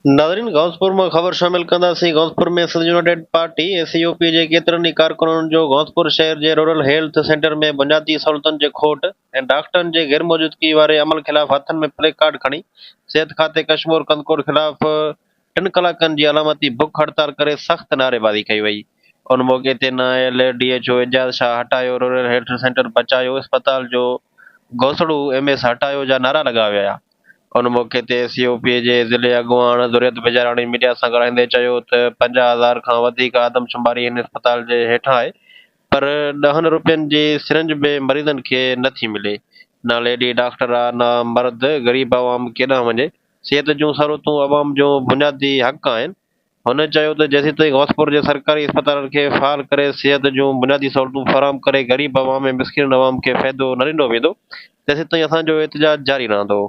ناظرين غوثپور مان خبر شامل ڪنداسين Ghauspur ۾ Sindh United Party S U P جي ڪيترن ئي ڪارڪنن جو غوثپور شهر جي رورل هيلٿ سينٽر ۾ بنيادي سهولتن جي کوٽ ۽ ڊاڪٽرن جي غيرموجودگي واري عمل خلاف هٿن ۾ پلي ڪارڊ کڻي صحت کاتي ڪشمور ڪنڌڪوٽ خلاف ٽن ڪلاڪن جي علامتي بک هڙتال ڪري سخت نعريبازي ڪئي وئي ان موقعي تي نااهل D H O Ijaz Shah هٽايو رورل هيلٿ سينٽر بچايو اسپتال جو گوسڙو ايم ايس هٽايو جا نعرا لڳايا ويا. ان موقعي تي ايس يو پي جي ضلعي اڳواڻ ذريت بجاراڻي ميڊيا سان ڳالهائيندي چيو ته 50 هزار کان وڌيڪ آدمشماري هن اسپتال جي هيٺان آهي پر ڏهن روپين جي سرنج به مريضن کي نه ٿي ملي نه ليڊي ڊاڪٽر آ نه مرد غريب عوام ڪيڏانهن وڃي صحت جون سهولتون عوام جو بنيادي حق آهن هن چيو ته جيسيتائين غوثپور جي سرڪاري اسپتالن کي فعال ڪري صحت جون بنيادي سهولتون فراهم ڪري غريب عوام ۽ مسڪين عوام کي فائدو نه ڏنو ويندو تيسيتائين اسان جو احتجاج جاري رهندو.